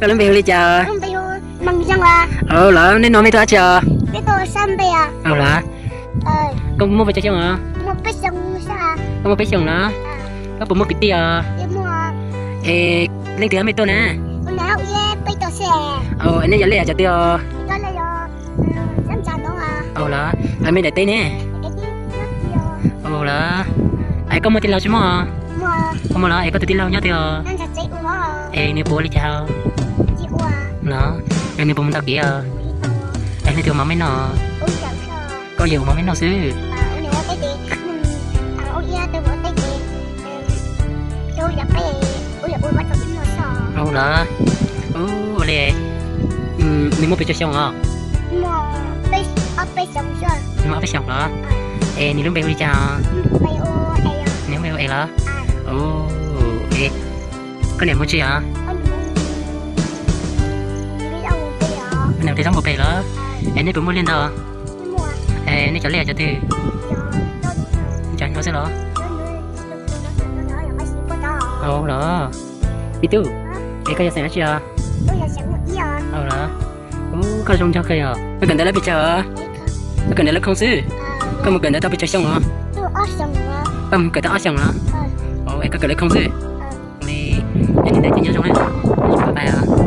Koj lub npe hu li cas? Ua los, nej no mej tuaj dab tsi os? Ua los, koj muaj pes tsawg xyoo os? Koj muaj peb xyoos los? Koj puas muaj kwv tij os? Es leej twg mej tuaj na? Nej yog lej yam cov twg os? Ua los, mej daim teb ne? Ua los, es koj muaj tij laug tsis muaj? Koj muaj los, es koj tus tij laug nyob twg os? Es nws puas ua li cas? Los, es nws puas mus ntau kev os? Es leej twg ua mov mej noj? Koj yawg ua mov mej noj xwb. Ua los, ua li, nws muaj pes tsawg xyoo os? Nws muaj ob peb xyoos los? Es nws lub npe hu li cas? Nws lub npe hu Es los? Es koj niam mus tsi os? Koj niam ua zaub npua pem los? Es nej puas muaj liaj ntau? Es nej cov liaj cov twg? Cov no xwb los? Ua los, me tub, es koj yog xeem dab tsi os? Ua los, koj zoo nraug kawg os. Koj kawm ntawv lawv pes tsawg os? Koj kawm ntawv lawv khoom xwb. Koj mus kawm ntawv tau pes tsawg xyoo os? Koj mus kawm tau ob xyoos los? Es koj kawm lawv khoom xwb. Li, es niam tais txiv nyob zoo na? Pais os.